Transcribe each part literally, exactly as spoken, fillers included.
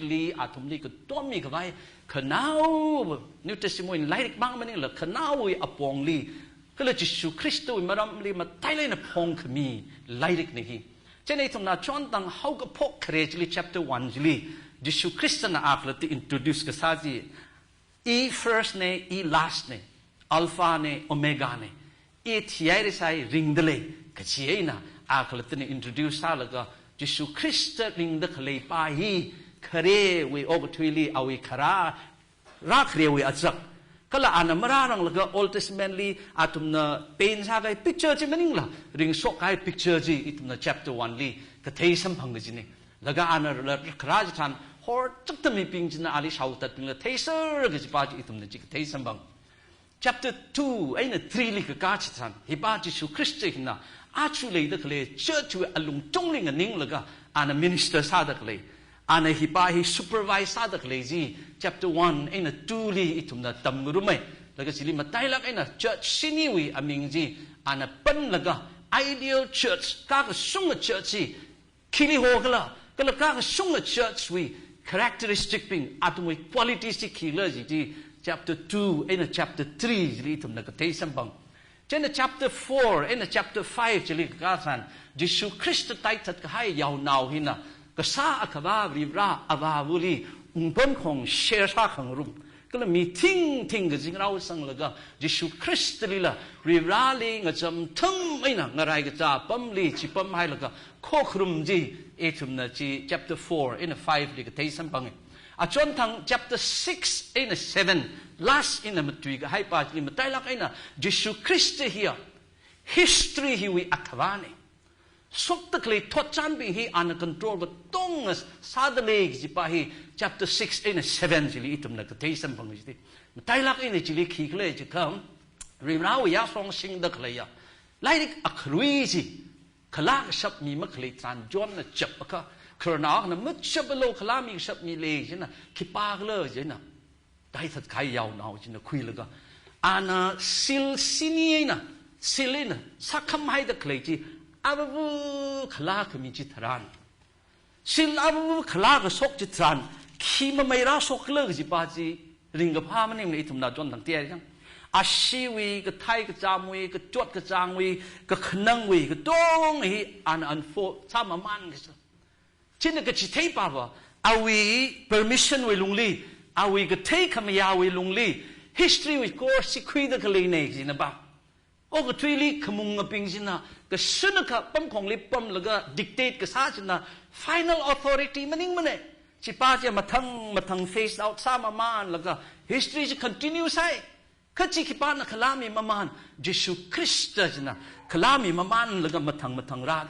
li athumli katommi khavai, khanao, New Testament lairik mang maningla khanaowui apongli, kala Jishu Khristawui maramli matailāk eina phongkhami lairikna hi. Chieina ithumna John tang haokaphok khare chili chapter one chili, Jishu Khristana akhalatta introduce kasā chi, I first ne, I last ne, Alpha ne, Omega ne, I thihaira sai ringda lei, kachi eina akhalattana introduce sālaga, Jishu Khrista ringda khalei pa hi kharewui okathuili awui kharā, rākharewui azak. Kala ana marāranglaga Old Testament li athumna paint sākahai picture chi maningla, ringshok kahai picture chi ithumna chapter one li kathei samphang kajina. Laga ana la kharā chitharan horchakta mibing china ali shaothatbingla theiser kajipa chi ithumna chi kathei samphang. Chapter two eina three li kakā chitharan, hipa Jishu Khrista hina aja leida khalei church wui alungtungli nganinglaga ana minister sāda khalei, ana hipa hi supervise sāda khalei chi chapter one eina two li ithumna tamngarumai. Laga chili matailāk eina church shiniwui aming chi ana panlaga ideal church, kakashunga church chi khili hokhala, kala kakashunga church wui characteristic bing, athumwui qualities chi khikhala chi chi chapter two eina chapter three chili ithumna kathei samphang. Chieina chapter four eina chapter five chili kakā tharan, Jishu Khrista taithat kahai yaonao hina, kasā Akhava Varivara Avāvali wungpamkhong share sākhangarum. Kala mi thingthing kazingrao sanglaga, Jishu Khrista lila, Varivarali ngacham thang eina ngarai kachā apamli chipamhailaga, khokharum chi, ithumna chi chapter four eina five li kathei samphanga. Achon thang chapter six eina seven, last eina matui kahai pa chili matailāk eina, Jishu Khrista hiya, history hiwui Akhavana. Shokda khalei thotchanbing hi ana control katonga sāda lei kajipa hi chapter six eina seven chili ithumna kathei samphang chi. Matailāk eina chili khikhala jiakha, Varivarawui yāshong singda khaleiya, lairik akharui chi, khalā kashap mi makhalei tharan Johnna chapakha, khararnao akhana machapalu khalā mi kashap mi lei chieina, khipākhala chieina, taithat kahai yaonao china khuilaga, ana seal shini eina, seal eina sākhamhaida khalei chi, avāva khalā khami chitharan, seal avāva khalā kashok chitharan, khi mamei rāshokkhala kajipa chi ringkaphā maningla ithumna John tang theiya chang. Asheewui, kathei kachamwui, kachot kachāngwui, kakhanangwui, katonga hi ana unfold sāmamān kasā. China kachithei pava, awui permission wui lungli, awui kathei khamayāwui lungli, history wui course chi khuida khaleina china pa. Okathuili khamungabing china, kashunakha pamkhongli pamlaga dictate kasā china final authority maningmana. Chipa chi mathang mathang phase out sāmamānlaga history chi continue sai. Kha chi khipāna khalāmimamān, Jishu Khrista china khalāmimamānlaga mathang mathang rāli.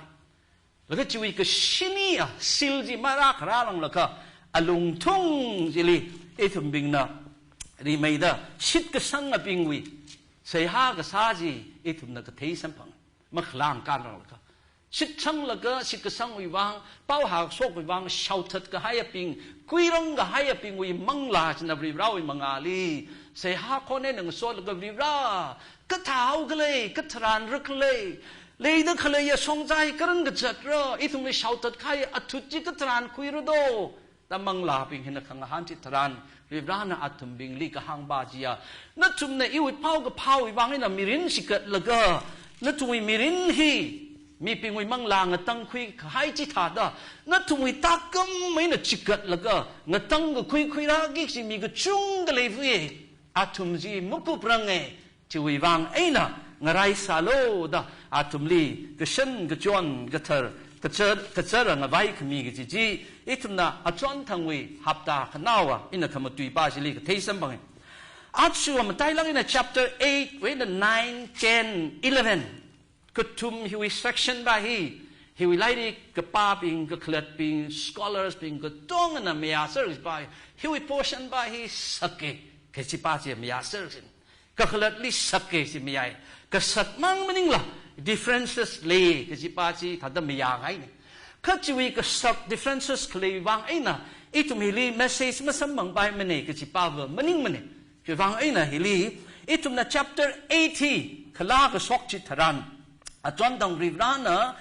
Laga chiwui kashiniya seal chi marākharāranglakha, alungthung chili ithumbingna rimeida shitkasangabingwui seihā kasā chi ithumna kathei samphang. Makhalāngkānranglakha, shitsanglaga shitkasangwui vang, pao hāshokwui vang shaothat kahaiyabing, kuirang kahaiyabingwui manglā china Varivarawui mangāli seihā khon eina ngasotlaga, Varivara, kathāhao khalei, katharan rak khalei, leida khaleiya shongza hi karan kazatra, ithumli shaothat kahai athut chi katharan khuira do, da manglābing hina khangahān chitharan, Varivarana athumbingli kahāngpa chiya, nathumna iwui paokaphāwui vang eina mirin chigatlaga, nathumwui mirin hi mibingwui manglā ngatangkhui kahai chithāda, nathumwui tākam eina chigatlaga ngatangkakhui khuirāki kaji mi kachungkha leivuiya. Athum chi makupranga. Chiwui vang eina ngaraisālu da athumli kashan kachon kathar kachar kachara ngavai khami kaji chi ithumna achonthangwui hapta khanaowa ina khamatuipa chili kathei samphanga. Aja matailāk eina chapter eight wui eina nine, ten, eleven, kathum hiwui section pa hi, hiwui lairik kapābing, kakhalatbing, scholars bing katongana mayāser pa hi, hiwui portion pa hi saka kajipa chi mayāser sin. Kakhalatli saka chi mayāi. Kasak mang maningla differences lei kajipa chi thāda mayāngaina. Kha chiwui kasak differences khalei vang eina ithum hili message masamphangpaimana kajipa va maningmana. Chiwui vang eina hili ithumna chapter eight hi khalā kashok chitharan, achonthang Varivarana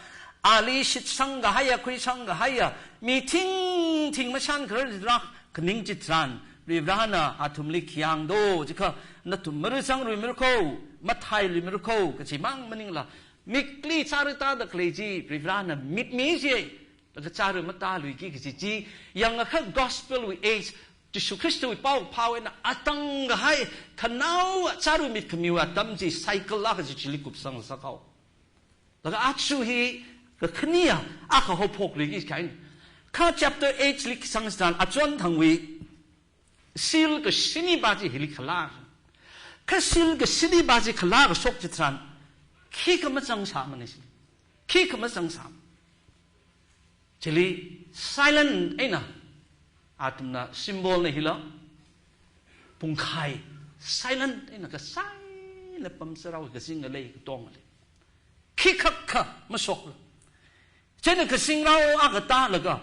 ali shitsang kahaiya, khuisang kahaiya mi thing thing mashan kharar rak khaning chitharan, Varivarana athumli khi hāngdo jiakha, nathum marāzangrumira kho, mathailuimara kho, kachimang maningla, mikli chara tāda khalei chi, Varivarana mitmi chi, laga chara matāluiki kaji chi, yangakha gospel wui age, Jishu Khristawui paokaphā eina atang kahai, khanao chara mitkhamiwui atam chi, cycle la kaji chili kupsang sākhao. Laga aja hi, kakhane a, akha haophokluiki kahaina. Kha chapter eight li khi sangtharan, achonthangwui, seal kashini pa chi hili khalā. Kha seal kashini pa chi khalā kashok chitharan, khikha mazangsāmana chi. Khikha mazangsā. Chili silent eina, athumna symbol na hila, pungkhai, silent eina kasāna pamsārao kazing ngalei katong ngalei. Khikhakha mashokla. Chieina kazingrao akha tālaga,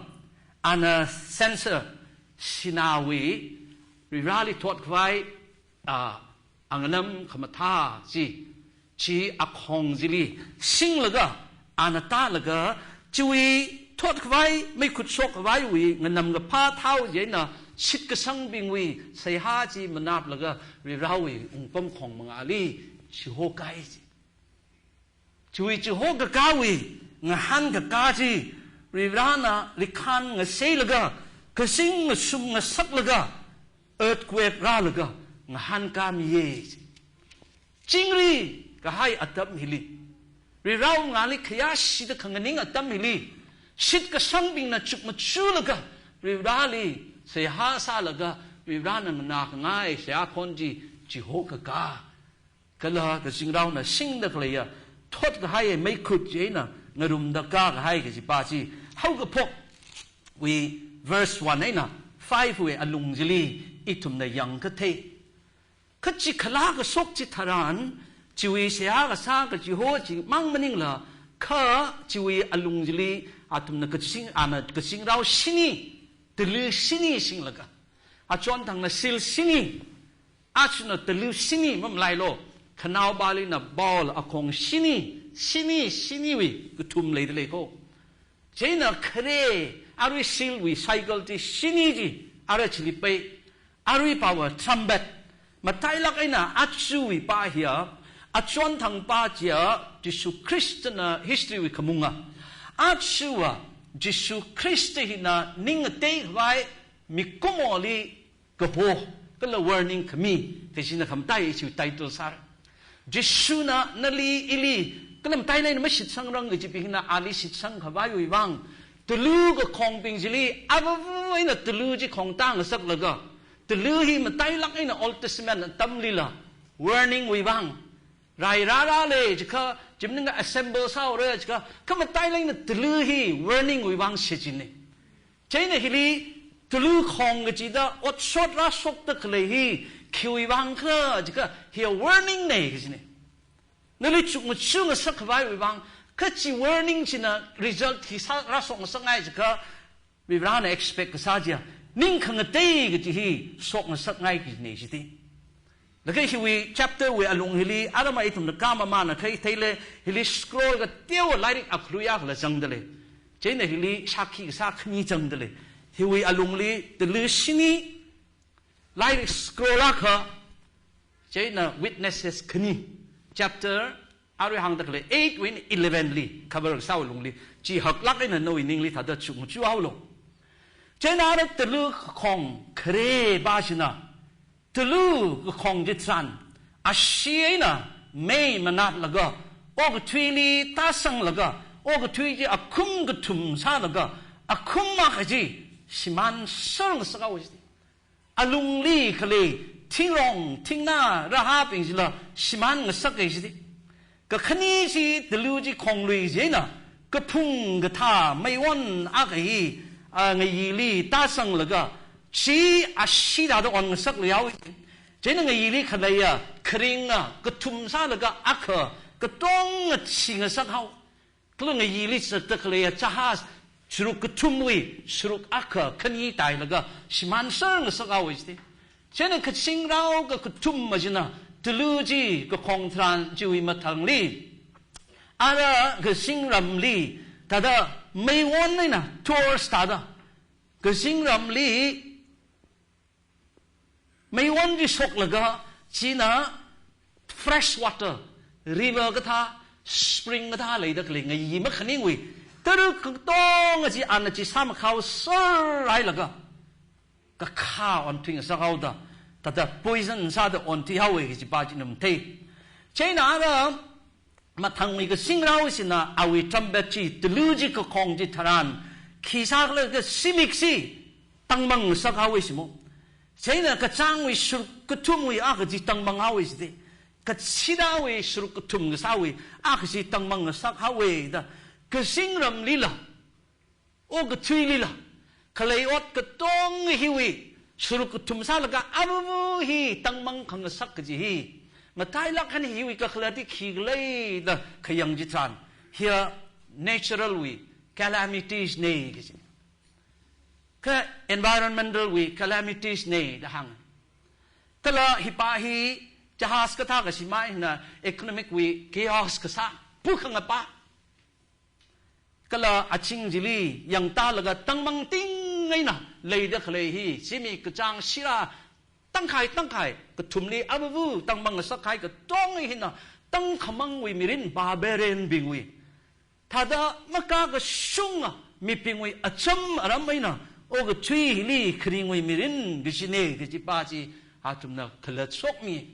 ana censer, sinawui, Varivarali thotkhavai, a, anganam khamathā chi, chi akhong chili singlaga, ana tālaga, chiwui thotkhavai, meikhut shokkhavaiwui nganamkaphā thao chieina, shitkasangbingwui seihā chi manatlaga, Varivarawui wungpamkhong mangāli chihokai chi. Chiwui chihokakāwui ngahānkakā chi, Varivarana likhan ngaseilaga, kazing ngasum ngasaklaga, earthquake rālaga, ngahānkāmiya. Chingri kahai atam hili, Varivarawui mangāli khayāshida khanganing atam hili, shitkasangbingna chukmajalaga, Varivarali seihā sālaga, Varivarana nganākhangai seihā khon chi chihokakā. Kala kazingraona singda khaleiya, thotkahai meikhut chieina ngarumda kākahai kaji pa chi, haokaphokwui verse one eina five wui alung chili ithumna yangkathei. Kha chi khalā kashok chitharan, chiwui seihā kasā kachiho chimang maningla, kha chiwui alung chili athumna kazing, ana kazingrao shini, talu shini singlaga, achonthangna seal shini, achuna talu shini mamalailo, khanaopalina bowl akhong shini, shini, shiniwui kathum leida lei kho. Chieina khare, arui seal wui cycle chi shini chi, ara chili pai, arui pa va trumpet, matailak eina ajawui pa hiya, achonthang pa chiya, Jishu Khristana history wui khamunga. Ajawa, Jishu Khrista hina ning ngateikhavai mikumoli kaho, kala warning khami, kajina khamatai ishi title sāra. Jishuna nali ili, kala matailak eina mashitsangrang kajibing hina ali shitsangkhavaiwui vang, talu kakhongbing chili, avava eina talu chi khongtā ngasaklaga, talu hi matailak eina Old Testament atamlila, warning wui vang, rai rārale jiakha, chi maningakha assemble sāhaora jiakha, kha matailak eina talu hi warning wui vang shichinna. Chieina hili talu khong kachida otshot rāshokda khalei hi, khiwui vang khala jiakha, hiya warning na kajina. Nali chukmaja ngasakkhavaiwui vang, kha chi warning china result hi sā, rāshok ngasakngai jiakha, Varivarana expect kasā chiya, ning khangatei kaji hi shok ngasakngai kajina jida. Laga hiwui chapter wui alung hili, arama ithumna kamamana khaithei lei, hili scroll kateowa lairik akhaluiya khala zangda lei. Chieina hili shākhi kasā khani zangda lei. Hiwui alungli talu shini, lairik scroll akha, chieina Witnesses khani, chapter, arui hāngda khalei eight wui eina eleven li, cover kasā alungli, chi haklak eina nawui ningli thāda chukmaja haolo. Chieina ara talu kakhong khare pa china, talu kakhong chitharan, ashee eina mei manatlaga, okathuili tāsanglaga, okathui chi akhum kathum sālaga, akhum akha chi shimānser ngasakhaowa jida. Alungli khalei thingrong thingnā rahābing chila shimān ngasaka jida. Kakhane chi talu chi khonglui chieina, kaphung kathā meiwon akha hi, a, ngayili tāsanglaga, chi ashee thāda on ngasakluihaowa. Chieina ngayili khaleiya kharinga kathum sālaga akha katonga chi ngasakhao. Kala ngayili zatda khaleiya jahaz sharuk kathumwui sharuk akha khani tailaga shimānser ngasakhaowa jida. Chieina kazingrao kakathuma china talu chi kakhong tharan chiwui mathangli, ara kazingramli thāda meiwon eina torch thāda, Kazingramli meiwon chi shoklaga, china fresh water, river kathā, spring kathā leida khalei ngayi makhaningwui, tara katonga chi ana chi sāmakhaoser hailaga, kakhā onthuingasakhaoda, thāda poison sāda onthuihaowa kaji pa chi ina mathei. Chieina ara mathangwui kazingrao china awui trumpet chi, talu chi kakhong chitharan, khi sākhala zimik chi tangmang ngasakhaowa jimo. Chieina kachāngwui sharuk kathumwui akha chi tangmanghaowa jite. Kachithāwui sharuk kathum kasāwui akha chi tangmang ngasakhaowa da, kazingramlila, okathuilila khalei ot katonga hiwui sharuk kathum sālaga aruiruiva hi tangmang khangasak kaji hi, matailāk eina hiwui kakhalat hi khikhala da khayang chitharan, hiya natural wui calamities na kaji, kha environmental wui calamities na da hānga. Kala hi pa hi jahaz kathā kashi mai hina economic wui chaos kasā, pukhangapa. Kala aching chili yangtālaga tangmang ting eina leida khalei hi, zimik kachāng shira tangkhai tangkhai kathumli aruiruiva tangmang ngasakhai katonga hina, tangkhamangwui mirin, barbarian bingwui, thāda makakashunga mibingwui acham aram eina okathui hili kharingwui mirin kajina kaji pa chi athumna khalatshokmi.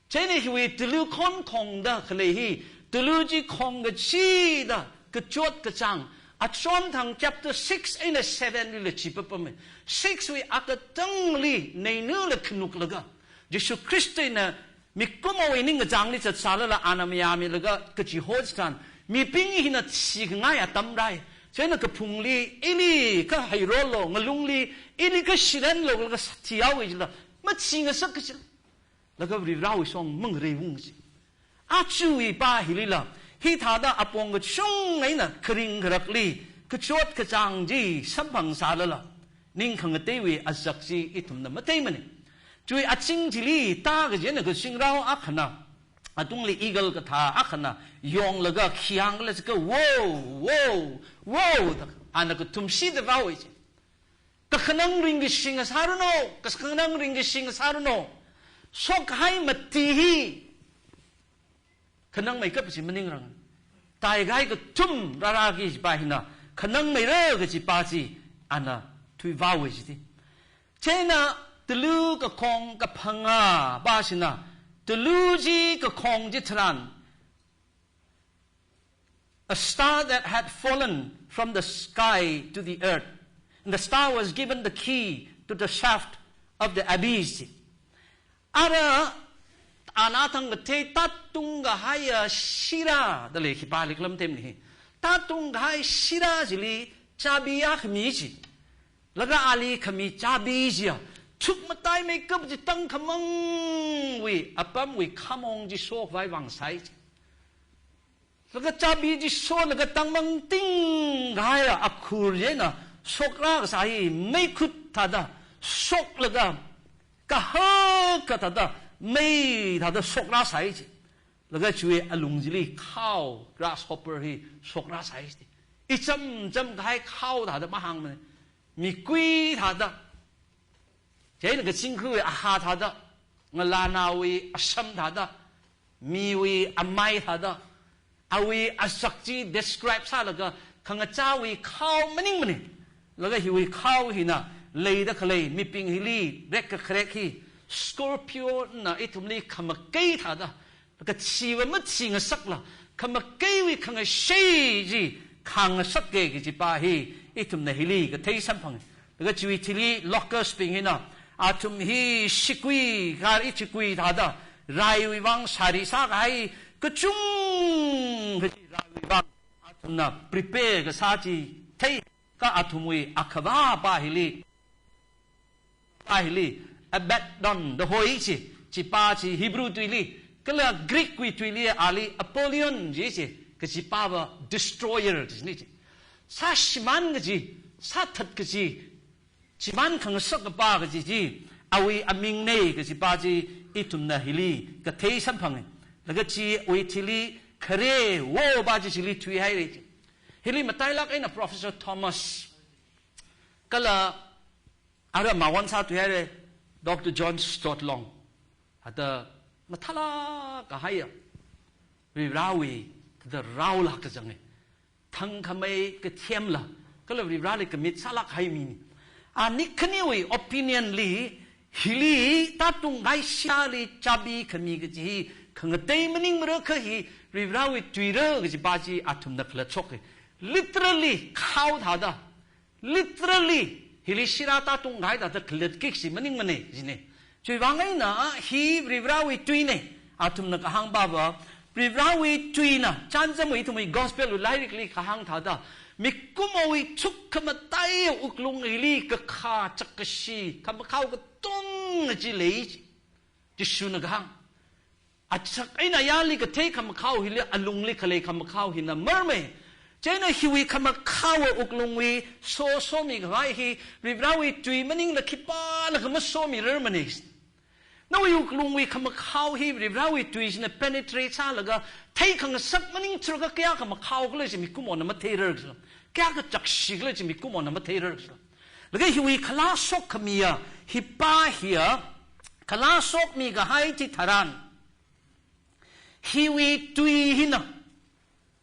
Chieina hiwui talu khon khongda khalei hi, talu chi khong kachida kachot kachāng, Achonthang chapter six eina seven lila chi papama. Six wui akatangli neinala khanuklaga, Jesu Khristana mikumowui ningkachāngli zatsālala ana mayāmilaga kachiho chitharan, mibing hina thikhangai atam rāi. Chieina kaphungli, ili kahairolo, ngalungli ili kashiranlo, laga thihaowa jila, mathi ngasak kajila, laga Varivarāwui shong mangareiung kaji. Aja hi pa hilila, hithāda apong kachung eina kharing kharakli kachot kachāng chi samphangsālala, ning khangateiwui azak chi ithumna matheimana. Chiwui aching chili tā kaji eina kazingrao akhana, atungli eagle kathā akhana yonglaga khi hāngkhala jiakha, "Wow, wow, wow," da ana kathum shida vāhaowa ji. Kakhanang ringkashi ngasāranu, kakhanang ringkashi ngasāranu. Shokhai mati hi khanangmeikap chi maningranga. Taikahai kathum rārāki kaji pa hina khanangmeira kaji pa chi ana thuivāhaowa jite. Chieina talu kakhong kaphangā pa china, talu chi kakhong chitharan, a star that had fallen from the sky to the earth, and the star was given the key to the shaft of the abyss. Ara, ana thang kathei tātung kahaiya shira da lei, khipā liklam temni. Tātung kahai shira chili chabi akhami chi, laga ali khami chabi chiya, chukmataimeikap chi tangkhamangwui apamwui khamong chi shokhavai vāng sāi ji. Laga chabi chi sholaga tangmang ting kahaiya akhur chieina shokrā kasā hi meikhut thāda shoklaga, kahaka thāda mei thāda shokrāsai ji. Laga chiwui alung chili khao, grasshopper hi shokrāsai ji. Icham cham kahai khao thāda mahāngmana. Mikui thāda, chieina kachingkhuiwui ahā thāda, ngalānaowui asham thāda, miwui amai thāda, awui azak chi describe sālaga khangachāwui khao maningmana. Laga hiwui khao hina leida khalei mibing hili rekkakharek hi scorpion na ithumli khamakei thāda, kachiva mathi ngasakla, khamakeiwui khangashei chi khangasaka kaji pa hi ithumna hili kathei samphanga. Laga chiwui thili locust bing hina athum hi shikui, gari chikui thāda, raiwui vāng sari sākahai kachungkha chi raiwui vāng athumna prepare kasā chi thei, kha athumwui akhava pa hili, pa hili Abaddon da hoi ji, chi pa chi Hebrew tuili, kala Greek wui tuili ali Apollyon ji ji, kaji pava destroyer jini ji. Sāshimān kaji, sāthat kaji, shimān khangasak kapa kaji chi, awui amingna kaji pa chi ithumna hili kathei samphanga. Laga chiwui thili khare wo pa chi chili thuihaira ji. Hili matailāk eina Professor Thomas, Kala ara mawon sāthuihaira, Doctor John Stott Long. Hithāda mathālāk kahaiya Varivarawui thāda raolāk kazanga. Thangkhamei kathemla, kala Varivarali commit sālāk kahai mina. Ani khaniwui opinion li, hili tātung kahai shirāli chabi khami kaji hi khangatei maningmara, kha hi Varivarawui tuira kajipa chi athumna khalatshok. Literally, khao thāda. Literally, hili shirā tātung kahai thāda khalatkik kaji maningmana jina. Chiwuivang eina hi Varivarawui tuina, athumna kahāngpava, Varivarawui tuina, chānjam ithumwui gospel lairikli kahāng thāda, mikumowui chukkhamatai wuklung hili kakha chakkashi, khamakhao katonga chi lei, Jishuna kahāng. Achak eina ayarli kathei khamakhao hili, alungli khalei khamakhao hina marmei. Chieina hiwui khamakhaowa wuklungwui sosomi khavai hi, Varivarawui tui maningla khipālakha masomirarmana. Nawui wuklungwui khamakhao hi Varivarawui tui china penetrate sālaga, theikhangasak maningchurga kayākha makhao khala chi mikumona matheirar khala. Kayākha chakkashi khala chi mikumona matheirar khala. Laga hiwui khalashok khamiya, hipa hiya, khalashokmi kahai chitharan, hiwui tui hina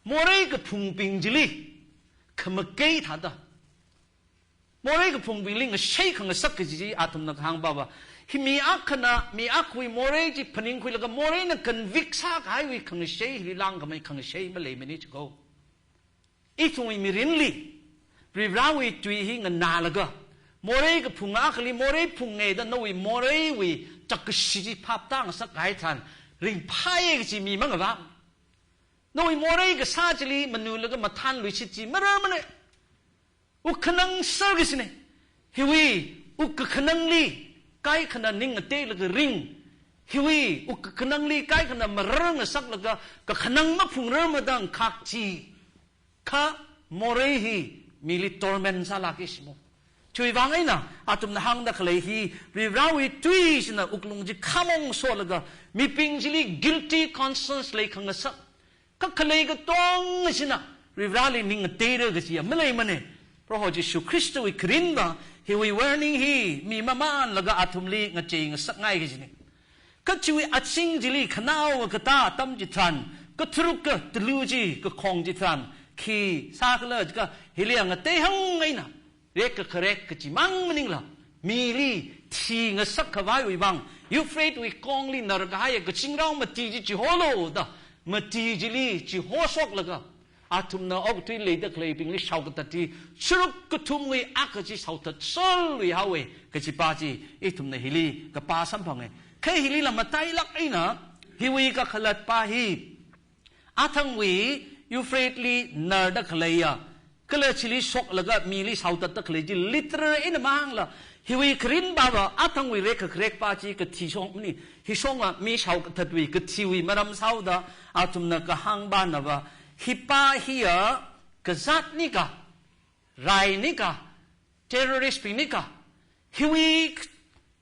morei kaphungbing chili khamakei thāda, morei kaphungbingli ngashei khangasak kaji chi athumna kahāngpava, hi mi akhana mi akhawui morei chi phaningkhuilaga moreina convict sākahaiwui khangashei hili langkhamei khangashei maleimana chiko. Ithumwui mirinli, Varivarawui tui hi nganālaga, morei kaphung akhali morei phunga da nawui moreiwui chakkashi chi phaptāngasak kahai tharan, ringphāya kaji mi mangavang. Nawui morei kasā chili manulaga mathānluishit chi mararmana. Wukkhanang sārkashina. Hiwui wukkakhanangli kaikhana ning ngateilaga ring. Hiwui wukkakhanangli kaikhana marar ngasaklaga kakhanang maphungrarmada ngkhak chi. Kha morei hi mili torment sālāka shimo. Chiwuivang eina athumna hāngda khalei hi, Varivarawui tui china wuklung chi khamong solaga, mibing chili guilty conscience leikhangasak, kha khalei katonga china Varivarali ning ngateira kajiya maleimana. Proho Jishu Khristawui kharinva hiwui warning hi mi mamānlaga athumli ngachei ngasakngai kajina. Kha chiwui aching chili khanaowa katā atam chitharan, katharuk katalu chi kakhong chitharan, khi sākhala jiakha hili ngateihang eina, rekkakharek kachimang maningla, mili thi ngasak khavaiwui vang, Euphrates wui kongli narkahaiya kazingrao mati chi chiholu da, mati chili chihosoklaga, athumna okathuili leida khaleibingli shaokathat chi, sharuk kathumwui akha chi shaothat sāluihaowa kajipa chi, ithumna hili kapā samphanga. Kha hilila matailāk eina, hiwui kakhalatpa hi, athangwui Euphratesli narda khaleiya, kala chili shoklaga mili shaotatda khalei chi literal eina mahāngla, hiwui kharinpava athangwui rekkakharekpa chi kathi shongmana, hi shonga mi shaokathatwui kathiwui maram sāhaoda, athumna kahāngpanava, hipa hiya kazāt nika, rai nika, terrorist bing nika, hiwui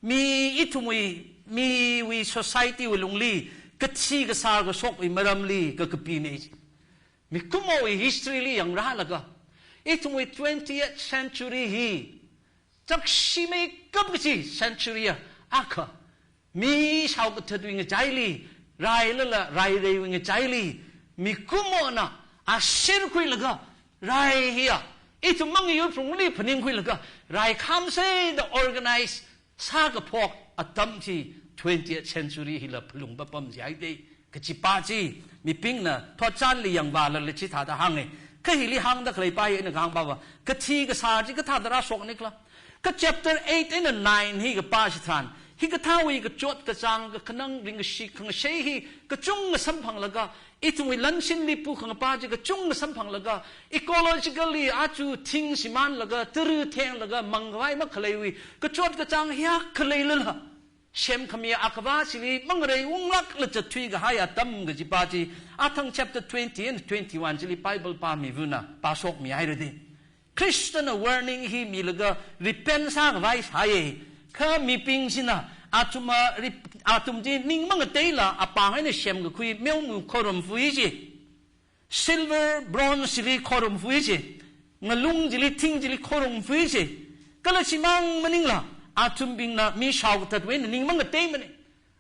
mi ithumwui, miwui society wui lungli kathi kasār kashokwui maramli kakapina. Mikumowui history li yangrālaga, ithumwui twentieth century hi chakkashi meikap kaji century akha, mi shaokathatwui ngachaili, railala raireiwui ngachaili, mikumona ashir khuilaga, rai hiya ithum mangyur phrungli phaningkhuilaga, rai khamsei da organize sākaphok atam chi twentieth century hila phalung papam jihaida kajipa chi, mibingna thotchanli yangvālala chithāda hānga. Kha hili hāngda khaleipa hi eina kahāngpava, kathi kasār chi kathāda rāshok nikhala. Kha chapter eight eina nine hi kapā chitharan, hikathāwui kachot kachāng, kakhanang ringkashi khangashei hi kachunga samphanglaga, ithumwui lanshinli pukhangapa chi kachunga samphanglaga, ecologically aja thing shimānlaga, tara thenglaga, mangkhavai makhaleiwui kachot kachāng hiyākha leilala, semkhami Ākhava chili mangarei unglākla zatthui kahai atam kajipa chi, athang chapter twenty and twenty-one chili Bible pāmivana pāshokmihaira da. Khristana warning hi milaga repent sākhavai sāya. Kha mibing china athum a rep-, athum chi ning mangateila apāng eina semkakhui meongu khorumfui chi, silver, bronze chili khorumfui chi, ngalung chili, thing chili khorumfui chi, Kala chimang maningla, athumbingna mi shaokatatwui eina ning mangateimana.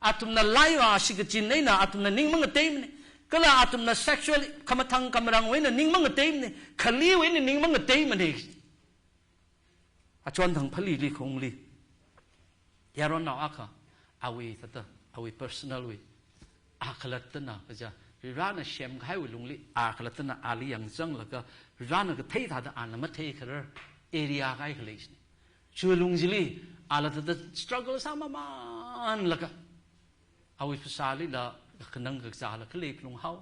Athumna laiva shikachin eina athumna ning mangateimana. Kala athumna sexual khamathang khamarangwui eina ning mangateimana. Khaliwui eina ning mangateimana. Achonthang phalili khongli yaronnao akha, awui thāda, awui personal wui, a khalattana kaja, Varena semkahaiwui lungli, a khalattana ali yangzanglaga, Varena kathei thāda ana matheikharar area kahai khalei china. Chiwui lung chili, ala thāda struggle sāmamanlaga, awui phasālila kakhanang kakazāla khalei phalunghao.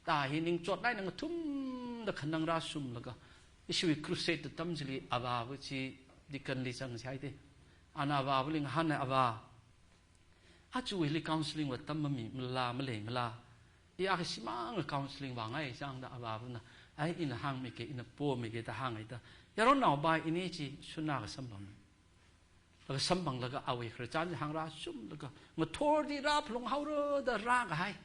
Ta hi ningchotnai nang athumda khanang rāsumlaga, ishiwui crusade atam chili avāva chi deaconli zangsi haida. Ana avāvali ngahāna, avā, achuwuili counselling va tam mami mala, maleimala. I akha shimānga counselling vāngai zangda avāvana, ai ina hāngmike, ina pomike da hāngaida, yaronnaopa ini chi suna kasamphangi. Laga samphanglaga awui khararchan hāngrāsumlaga, ngathorda rāphalunghaora da rākahai.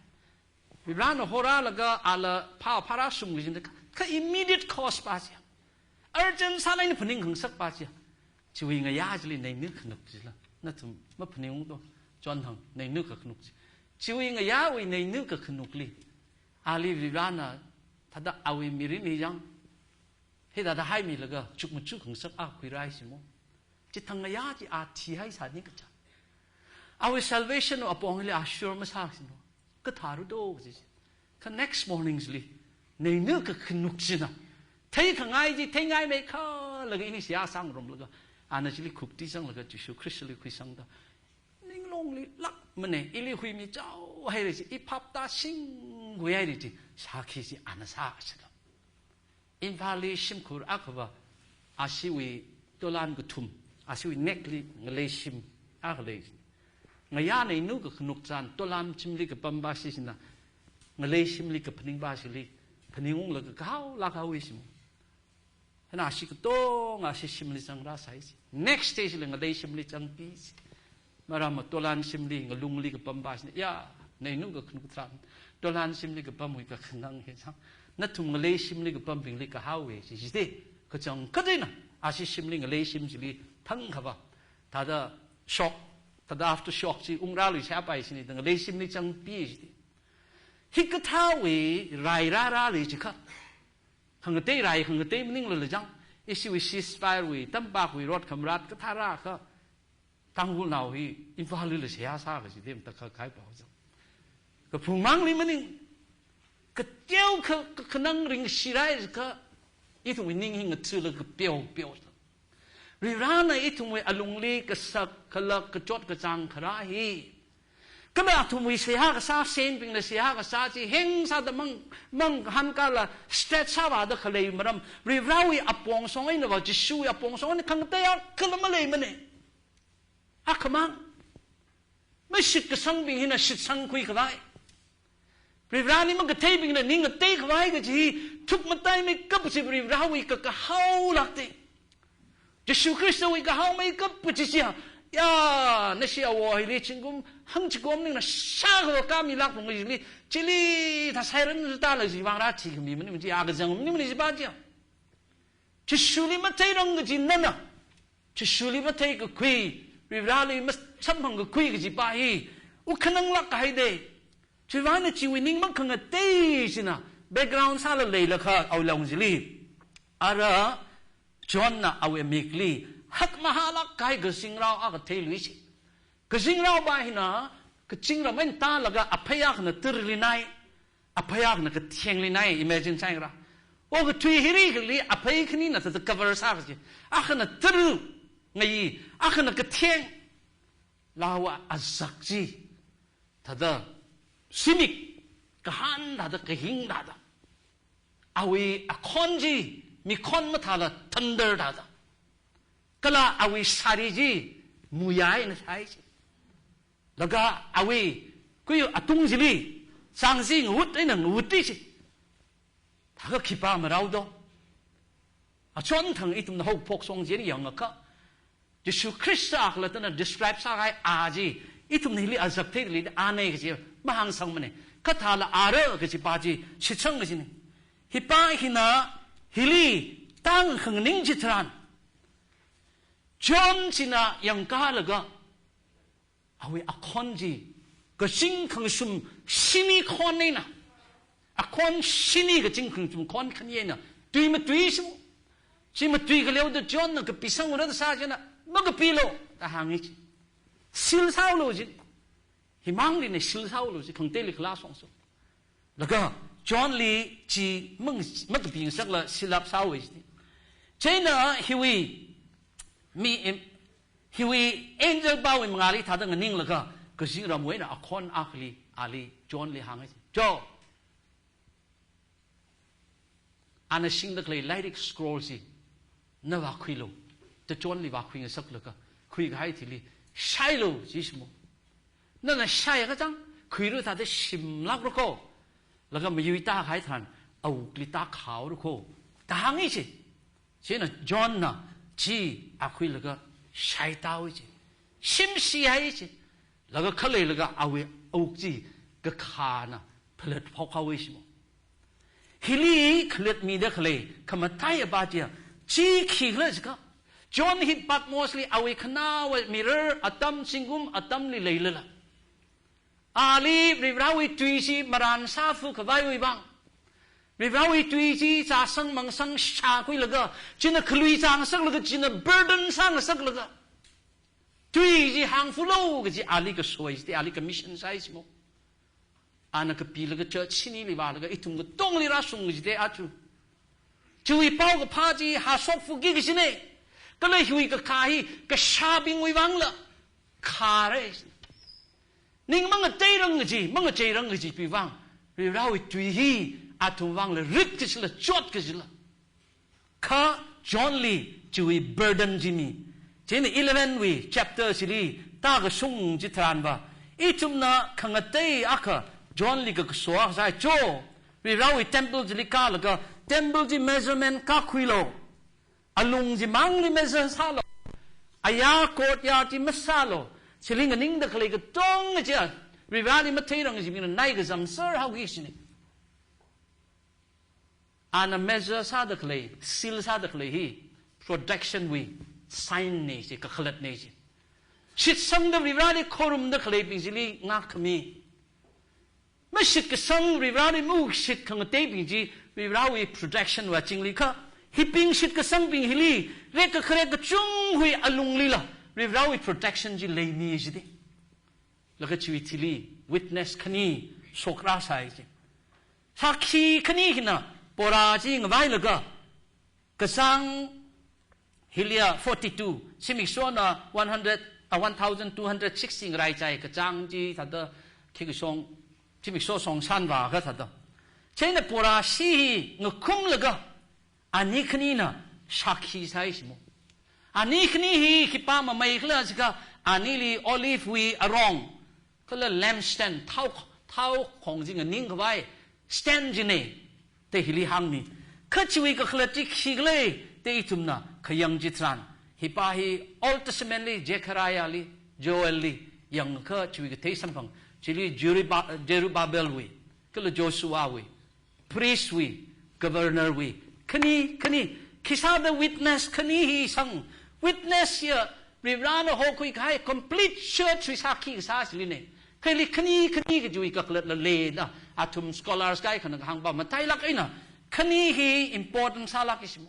Varena horālaga ala phā phārāsum kajina, kha immediate cause pa chi, urgent sālāk eina phaning khangasakpa chi. Chiwui ngayā chili neina kakhanuk chila, nathum maphaningungto, chonthang neina kakhanuk chi. Chiwui ngayāwui neina kakhanukli, ali Varena thāda awui mirin hi yang, hithāda haimilaga chukmaja khangasak a khuirāi simo. Chithang ngayā chi a thihaisāni kaja. Awui salvation apongli a sure masāsino. Kathāra do kaji chi. Kha next morning chili, neina kakhanuk china, theikhangai chi theingaimeikhalaga ini seihā sāngarumlaga, ana chili khukti zanglaga Jishu Khristali khuisangda, ninglongli lakmana, ili huimichao haira chi, i phapta singkhui haira chi, sākhi chi ana sāshila. Imphalli shimkhur akhava, ashiwui tolan kathum, ashiwui neckli ngalei shim akha lei. Ngayā neina kakhanuk chān, tolan shimli kapampa shina, ngalei shimli kaphaningpa shili phaningunglaga kahaolāk haowa simo. Hina ashi katonga ashi shimli zangrāsai chi. Next day chili ngalei shimli zangpi chi. Maram tolan shimli, ngalungli kapampa shina, ya, neina kakhanuk tharan, tolan shimli kapamwui kakhanang hi zang, nathum ngalei shimli kapambingli kahaowa chi, chithāda kachangkhat eina ashi shimli, ngalei shim chili thangkhava, thāda shock, thāda aftershock chi ungrāluishappai china da ngalei shimli zangpi chithāda. Hikathāwui rai rārāli chikha, khangatei rai, khangatei maningla lajang, ishiwui ceasefire wui, tampākwui rot khamarat kathā rākha, Tangkhulnao hi Imphalli la seihā sā kaji dem takha khai pao zang. Kaphungmangli maning, kateo kha, ka, khanang ringshirāi kha, ithumwui ning hi ngathāla kapeo peo. Varivarana ithumwui alungli kasak, kalak, kachot, kachāng kharā hi, kala athumwui seihā kasā, saintbingna seihā kasā chi heng sāda mang, mang hankala stretch sāvāda khalei maram, Varivarawui apong shong einava, Jishuwui apong shong eina khangatei akhala maleimana. Akhamang. Mashitkasangbing hina shitsangkhui khavai, Varivarali makatheibingna ning ngateikhavai kaji hi thukmataimeikap chi Varivarawui kakahaolākta. Jishu Khristawui kahaomeikap kaji chiya, ya, nashi awo hili zingkum hangchikom ningna shākha kamilāk phung kajili, chili thasairan zutala jivangra thikhami maningmana, chi akha zangmani maningmana chipa chiya. Jishuli matheirang kaji nana, Jishuli matheikakhui, Varivarali masamphangkakhui kajipa hi, wukhananglāk kahaida. Chiwuivang eina chiwui ning makhangatei china, background sāla leilakha awui long chili, ara Johnna awui amikli hakmahālāk kahai kazingrao akha theilui chi. Kazingraopa hina, kachingram eina tālaga aphei akhana tarli nai, aphei akhana kathengli nai, imagine sāngarā. Okathui hili kali aphei khanina thāda cover sā kaji. Akhana tar ngayi, akhana katheng. Lawa azak chi thāda, zimik kahān thāda, kahing thāda. Awui akhon chi, mikhon mathāla thunder thāda. Kala awui sari chi, muya eina shai chi. Laga awui kuiya atung chili, chang chi ngawut eina ngawut chi. Thākha khipā marao do. Achonthang ithumna haophok shong chi yangakha, Jishu Khrista khalattana describe sākahai a chi, ithumna hili azak theili ana kaji mahāngsangmana. Kathāla ara kajipa chi shitsang kajina. Hipa hina hili tāngakha nganing chitharan, John china yangkālaga, awui akhon chi, kazing khangashum shini khon eina, akhon shini kazing khangashum khon khani eina, tui matui shimo. Chi matui khaleoda Johnna kapisang ura da sā china, makapilu, da hāngi chi. Seal sāulu chi. Himangli ne seal sāulu chi, khangateili khala songso. Laga Johnli chi mang, makapi ngasakla seal up sāhaowa chi. Chieina hiwui mi, em, hiwui angel pāwui mangāli thāda nganinglaga, kazingramwui eina akhon akhali, ali Johnli hānga chi. John, ana singda khalei lairik scroll chi, na vākhuilu, da Johnli vākhui ngasaklaga, khuikahai thili, shailu, chi shimo. Nana shaiakha chang, khuilu thāda shimlākra kho, laga mayuita kahai tharan, awukli tākhaora kho, da hāngi chi. Chieina Johnna chi akhuilaga shaitāhaowa chi. Shimshihai chi. Laga khaleilaga awui awuk chi kakhana phalat phokhaowa shimo. Hili khalatmida khalei khamataiya pa chiya, chi khikhala jiakha, John hi Patmosli awui khanāwui mirar atam, zingkum atamli leilala, ali Varivarāwui tui chi marān sāfu khavaiwui vang, Varivarāwui tui chi chāsang mangsang shākhuilaga, china khalui chāngasaklaga, china burden sāngasaklaga, tui chi hāngfulu kaji ali kasoi chida, ali commission sāi shimo. Ana kapilaga church shinili vālaga ithum katongli rāshung chida achu. Chiwui paokaphā chi hāshokfuki kajina. Kala hiwui kakhā hi kashābingwui vangla khare. Ning mangateirang kaji, mangacheirang kajiwui vang, Varivarāwui tui hi athum vangla rit kajila, chot kajila. Kha Johnli chiwui burden chi mi. Chieina eleven wui chapter chili tākashung chitharanva, ithumna khangatei akha Johnli kakaso akha sāi cho. Varivarāwui temple chili kālaga, temple chi measurement kākhuilu. Alung chimangli measure sālu. Aya courtyard chi masālu. Chili nganingda khalei katonga chiya, Varivarāli matheirang kaji mina nai kazam sārhaoki shini. Ana measure sāda khalei, seal sāda khalei hi protection wui sign na chi, kakhalatna chi. Shitsangda Varivarāli khorumda khaleibing chili ngākkhami. Mashitkasang Varivarāli mashit khangateibing chi Varivarāwui protection wui azingli kha, hibing shitkasangbing hili rekkakharek kachungkha alunglila Varivarāwui protection chi leimi chida. Laga chiwui thili witness khani shokra sāi chi. Sakhi khani hina pora chi ngavailaga, kachāng hiliya forty-two, zimikshona one hundred, ah, one thousand two hundred sixty ngaraichai kachāng chi thāda khikha shong, zimiksho shongsan vākha thāda. Chieina pora shi hi ngakhumlaga, ani khanina sakhi sāi shimo. Ani khani hi khipā mamei khala jiakha, anili olive wui arong, kala lampstand, thao, thao khong chi nganing khavai stand china, da hili hāngmi. Kha chiwui kakhalat chi khikhala da ithumna khayang chitharan, hipa hi Old Testament li, Zechariah li, Joel li yangakha chiwui kathei samphang, chili Zeruba-, Zerubbabel wui, kala Joshua wui, priest wui, governor wui, khani, khani, khisāda witness khani hi sang, witness ya Varivarāna hokhui kahai complete church wui sakhi kasā chilina. Kha hili khani, khani kajiwui kakhalatla leida, athum scholars kaikhana kahāngva matailāk eina, khani hi important sālāki shimo.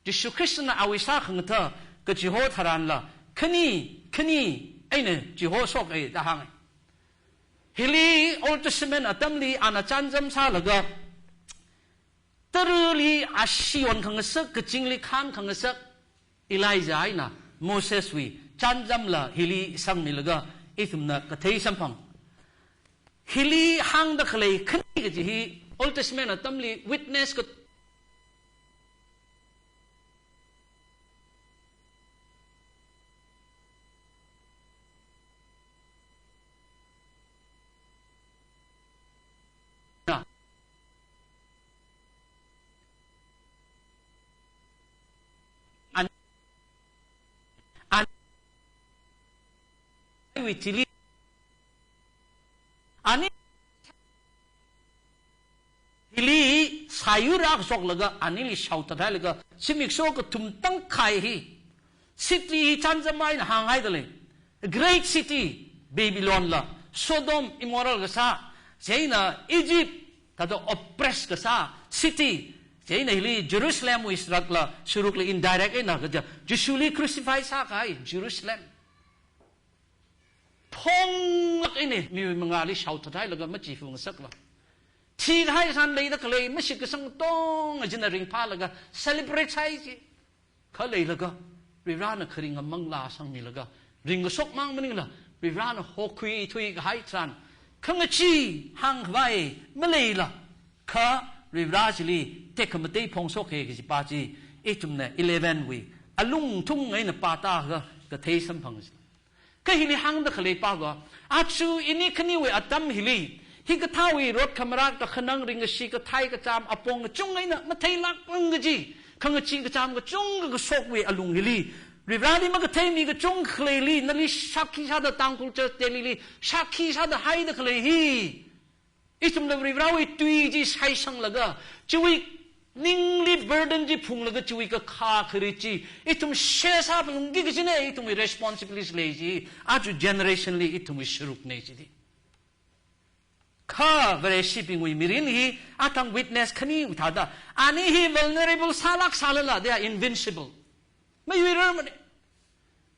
Jishu Khristana awui sākhangatha kachiho tharanla, khani, khani eina chiho shoka da hānga. Hili Old Testament atamli ana chānjam sālaga, tarali ashee onkhangasak, kazingli khānkhangasak, Elijah eina Moses wui chānjamla hili sangmilaga, ithumna kathei samphang. Hili hāngda khalei khani kaji hi Old Testament atamli witness ka An-, an-, wui thili. Ani hili sāyur akha shoklaga, anili shaothathailaga, zimiksho kathum tangkhai hi City hi chānjam eina hānghaida lei. Great city, Babylon la, Sodom immoral kasā, chieina Egypt, thāda oppress kasā city, chieina hili Jerusalem wui sharuk la, sharuk la indirect eina kaja, Jishuli crucify sākahai Jerusalem. Phonglāk eina, mi mangāli shaothathailaga machiphungngasakla. Thikahai san leida khalei, mashitkasang katonga china ringphālaga, celebrate sāi chi. Kha leilaga, Varivarana kharinga manglā sangmilaga, ringkashok mang maningla, Varivarana hokhui thuikahai tharan, khangachee hāngkhavai maleila, kha Varivara chili tekhamatei phongshokhe kajipa chi, ithumna eleven wui alungthung eina pātākha kathei samphang chi. Kha hili hāngda khaleipa va, aja ini khaniwui atam hili, hikathāwui rot khamarā kakhanang ringkashi kathei kachām apong kachung eina matheilākmang kaji, khangachee kachām kachungkha kashokwui alung hili, Varivarali makatheimi kachungkha khaleili, nali shākhi sāda Tangkhul Church Delhili, shākhi sāda haida khalei hi. Ithumla Varivarawui tui chi shaisanglaga, chiwui ningli burden chi phunglaga chiwui kakhā kharit chi, ithum share sāphalungki kajina, ithumwui responsibility lei chi, aja generation li ithumwui sharukna chili. Kha Vareshibingwui mirin hi, athang witness khaniwui thāda, ani hi vulnerable sālāk sālala, they are invincible. Mayuirarmana.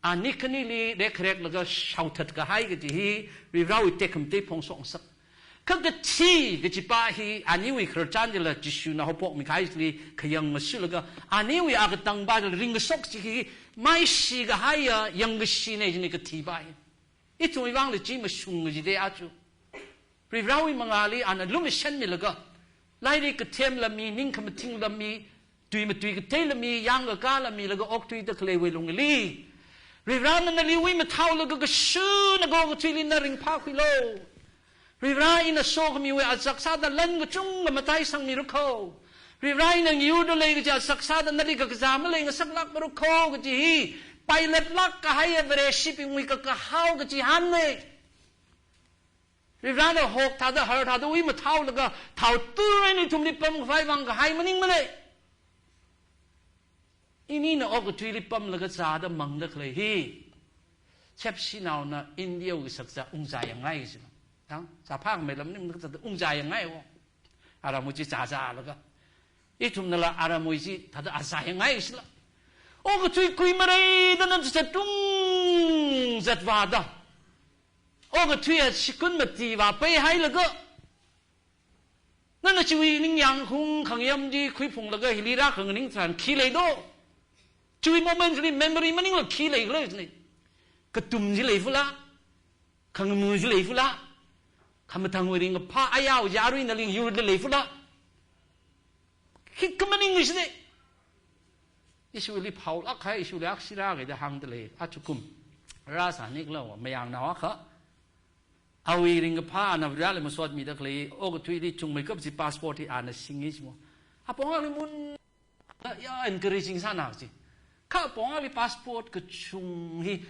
Ani khanili rekreklaga shaothat kahai kaji hi, Varivarawui tekhamatei phongshokngasak. Kha kathi kajipa hi, aniwui khararchan chila Jishuna haophokmi kahai chili khayang mashulaga, aniwui akatangpa chila ringkashok chi hi, maishi kahaiya yangkashina china kathipa hi. Ithumwui vangla chi mashung kajida aja. Varivarawui mangāli ana lumashanmilaga, lairik kathem lami, ningkhamathing lami, tui matui kathei lami, yāng kakā lamilaga okthuida khaleiwui lungli, Varivarana nali wi mathaolaga kashuna okathuili na ringphākhuilu. Varivara, ina sokhamiwui azak sāda lan kachungkha mataisangmirakho. Varivara, ina ngayurda lei kaji azak sāda nali kakazā maleingasaklākmarakho kaji hi, pailatlāk kahaiya Vareshibingwui kakahao kachihānna. Varivarana hok thāda, har thāda wi mathaolaga, thao tur eina ithumli pamkhavai vang kahai maningmana. Inina okathuili pamlaga zāda mangda khalei hi, Chepshinaona India wui shakzā ungzāyangngai kajina. Tang, zāphākhamei lam ni mangda zāda ungzāyangngai wo. Aramwui chi zāzālaga, ithumnala aramwui chi thāda azāyangngai kajila. Okathui kuimareida nana zatung zatvāda, okathuiya shikun mati vāpeihailaga, nana chiwui ningyāng hung khangayam chi khuiphunglaga hili rākhanganing tharan khi lei do? Chiwui moment li memory maningla khi leikhala jina. Katum chi leifala, khangamu chi leifala, khamathangwui ringkaphā ayao chi arui nali ngayurda leifala. Khikha maning kajina. Ishuli phaolāk kahai, ishuli akshira kaida hāngda lei, achukum. Rāsānikhala, mayarnao akha. Awui ringkaphā ana Vareli masotmida khalei, okathuili chungmeikap chi passport hi ana singi jimo. Apong ali mun, ya, encouraging sāna chi. Kha apong ali passport kachung hi,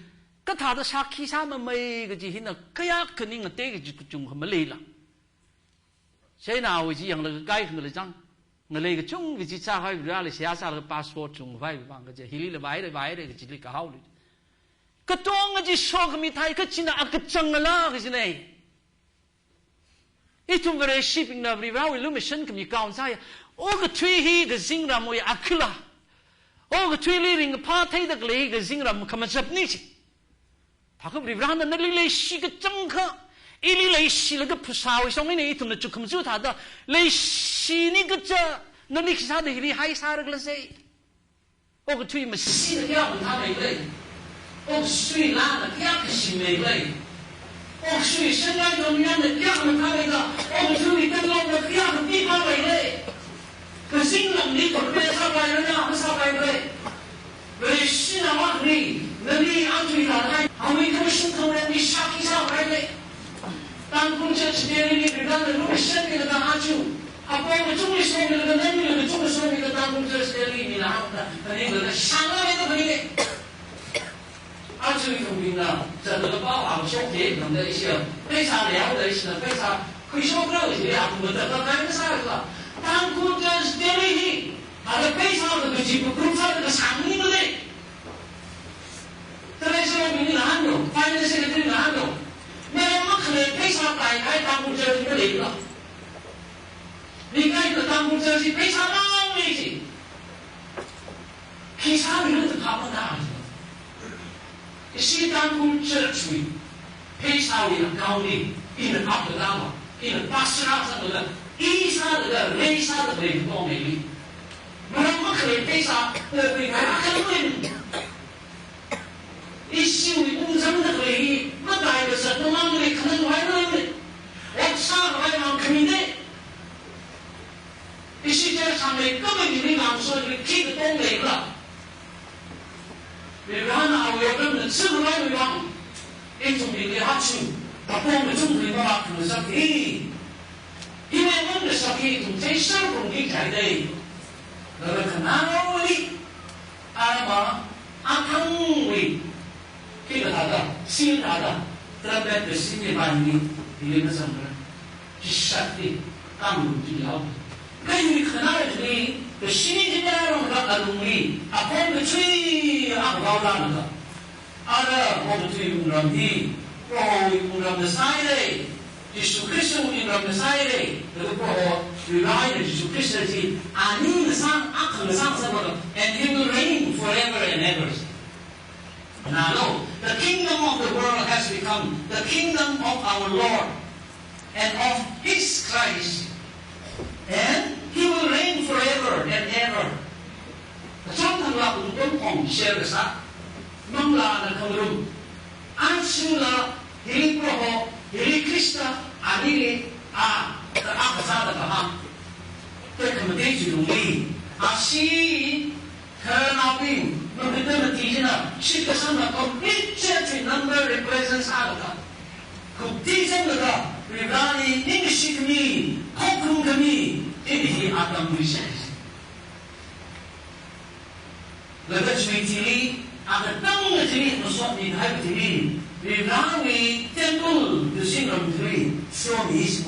kathāda shākhi sāmamei kaji hina, kayākha ning ngatei kaji kachungkha maleila. Chieina awui chi yanglaga kaikhana lei chang. Ngalei kachungkha chi sākhavai Vareli seihā sālaga passport chungkhavai vang kaja, hilila vaira, vaira kajili kahaoli. Katonga chi sokhami thei kachina akachangla kajina. Ithum Vareshibingna Varivarawui lumashan khami count sāya. Okathui hi kazingramwui akhila. Okathuili ringkaphā theida khalei kazingram khamachapna chi. Thākha Varivarana nali leishi kachangkha, ili leishilaga phasāwui shong eina ithumna chukkhamaja thāda, leishini kaja, nali khisāda hili haisārakhala sai. Okathui masina kayākha mathāmeikhala. Oksui lana kayākha shimmeikhala. Oksui shangai dom yana kayākha mathāmeikhala. Okathui tanlokna kayākha piphāmeikhala. Kazingramli khorpe sāpairana, masāpaikhala. Vareshina makri, nali aja thānai, awui khamashung khangarān mi shākhi sāpaikhala. Tangkhul Church Delhili Varivarana lumashanmilaga aja. Apong kachungli somilaga, nanmila kachungkha somilaga Tangkhul Church Delhi mila hāngda, phaninglaga shānglaga phaningla. Aja ithumbingna, zatlaga pao hāngshok thei tangda ishi, pheisā leihaoda ishina pheisā khuishokra kaji, athum matakhak kahaina sālaga. Tangkhul Church Delhi hi, ala pheisā kaji group sāda kasāng maningmana. Church hi pheisā mang lei chi. Khi sāmira da phap matāi. Ishi Tangkhul church wui pheisāwui account li ina kapta laga, ina pastor sālaga, i sālaga, rei sālaga lei katonga leili. Maram makhalei pheisā, pokhuingai akha lei. Ishiwui ungzangda khalei hi, matai kazat mamang lei, khanang vai lei. Ot sākhavai mang khami lei. Ishi church sānglei, khamei ni ngang so ni khi katong leila. Varivarana awui ramna chilvai vang. Ithumli hāngching, kapong kachungkha mavākhangasak hi. Hi mavākhangasak hi ithum theishapung ki chai dei. Laga khanaoli, arama, athangwui, khi kathāda, sin thāda, trumpet kasin hi bani, hili mazangra. Chishat hi, kanglu chi yao. Kha yuri khanā ni, kashini chi na rong ka alungli, apong kachui, akvao la na ka. Ara, apong kachui wungram hi, Prohowui wungram na sai lei, Jishu Khristawui wungram na sai lei, laga Proho, Varivarana Jishu Khrista chi, ani na sang, akha na sang sa ba, and he will reign forever and ever. Nalo, the kingdom of the world has become the kingdom of our Lord and of his Christ, and he will reign forever and ever. Kachon thangla ungpong ong share kasā, manglāna khangarum, aja la hili Proho, hili Khrista, anili, a, ka a kasā da kahāng. Tekhamatei chi lungli, ashi, khararnaobing, mapita mati china, shitkasangna complete church wui number represent sālaga, kupti zanglaga, Varivarali ningshi khami, khokharum khami, ini hi atam wui shi. Laga chiwui thili, akatang chili, masotmi kahai thili, Varivarawui temple, kazingram thili, somi ishi.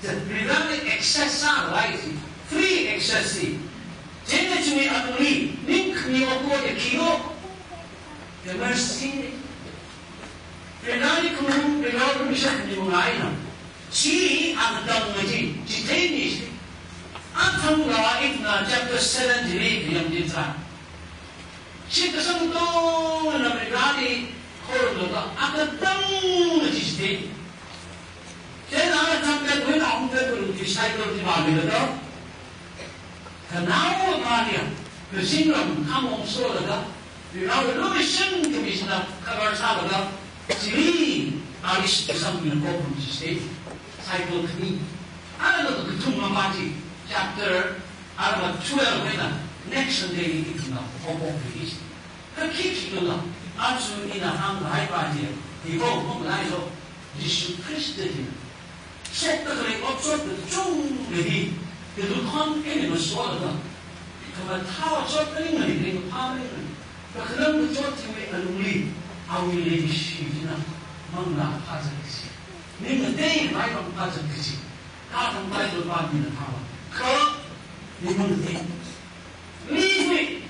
Varivarali access sālai si, free access si. Chieina chiwui atungli, ning khami oko ya kilo, ya mercy. Varivarali khangarum, Varivarawui permission ni mangaina. Chi akatang chi, chitheimi chi. Athang la ithumna chapter seven chili kayang chi tharan. Shitkasang tongna Varivarali khorumlaga akatang chi chithei. Chieina athang katwui na hung katwui disciple chi vāmilaga. Khanao maliya, kazingram khamong solaga, Varivarawui lumashan khami china cover sālaga, chili, ali shitkasang mina khokharum chi sai, cycle khami. Ana kathum mama chi, chapter, arama twelve wui eina, next Sunday li ithumna khokharum chi. Kha khi khi kala, aja ina hāngkahai pa chi, hi khokharum lailo, Jishu Khrista china. Shokta khalei otshot kachungkha hi, kalukhon eina masolaga, khamathā otshot maningmana, khalei kaphā maningmana, kakhanang kachot chiwui alungli, awui leikashi china, manglā phāzat kachi. Ning ngatei mai vang phāzat kachi. Kathang Bible pāmina thāva. Kha, ning mangatei. Mifui,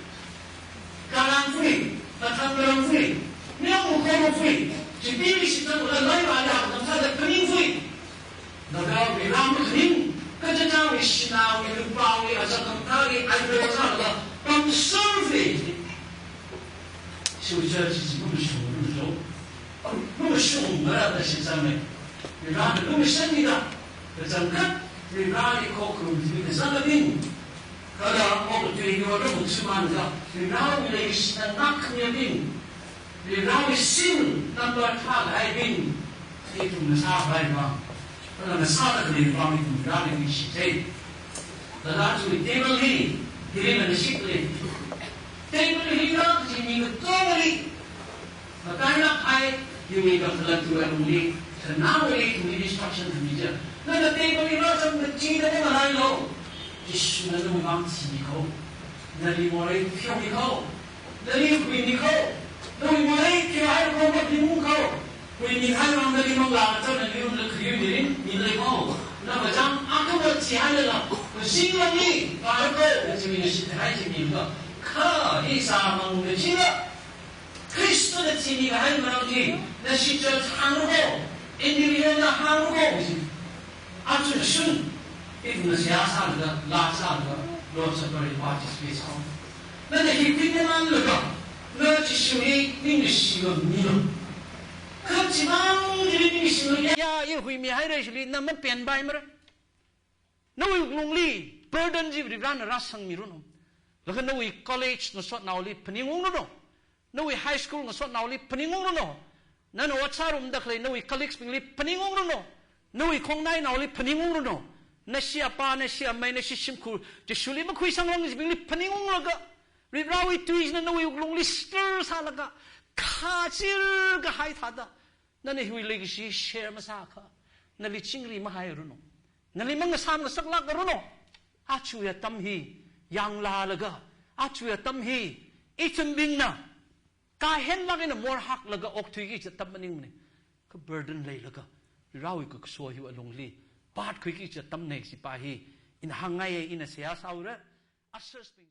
karangfui, kathang karangfui, miang mukhorufui, chipili shitang ula lai vali hak nang sāda phaningfui. Laga Varivarawui ring, kachichāwui shinaowui, lupāwui, achakam thāli, idol sālaga, pamsur fui. Shucha chichi mashung mashung. Mashung mara da shitsangme. Varivarana lumashanmida, kachangkhat, Varivarali khokharum chi kazanglabing. Kala okathui yora mutsumānda, Varivarawui leishina ngākmiyabing, Varivarawui seal number thākahaibing, ithumna sākhavai vang, kala ngasāda khalei vang ithum Varivarali ningshithei. Kala chiwui table hi, hili nganāshik lei. Table hila kaji mi katongali, matailāk kahai, yumi kakhalat tuwa lungli, khanāwali ithumli instruction khami chi. Nana table hila chang kachida mangalailo. Jishuna nawui vang thimi kho. Nali morei pheomi kho. Nali huimi kho. Nawui morei pheohai kho, mapheomi kho. Huimihai vang nali manglā chang nali ungla khayui mirin, milei kho. Nava chang akhamā thihailala, kazingramli, vāra kho, kaji mina shithai chi mi kho. Kha, hi sāmang kachila. Khristana thimi kahai maram chi, nashi church hānglu kho, individual na hānglu kho, kaji. Aja shun. Ithumna seihā sālaga, laa sālaga, Lord's Supper hi participate sāhaowa. Nana hi khuingaimānlaga, na Jishuli ningkashi milu. Kha chimang chili ningkashi milu. Ya, i huimihaira chili, na mapenpaimara. Nawui wuklungli burden chi Varivarana rāsangmiranu. Laga nawui college ngasotnaoli phaningungranu. Nawui high school ngasotnaoli phaningungranu. Nana ot sārumda khalei nawui colleagues bingli phaningungranu. Nawui khongnainaoli phaningungranu. Nashi apa, nashi amei, nashi shimkhur, Jishuli makhuisangrang chibingli phaningunglaga, Varivarawui tui china nawui wuklungli stir sālaga, khachir kahai thāda, nana hiwui leikashi share masāakha, nali chingri mahairanu. Nali mangasam ngasaklākaranu. Ajawui atam hi yanglālaga, ajawui atam hi ithumbingna kahenlāk eina morhaklaga okthuiki kaji atam maningmana. Kha burden leilaga, Varivarawui kakaso hiwui alungli pātkhuiki kaji atamna kajipa hi ina hāngngaiya, ina seihā sāhaora. Ushers bing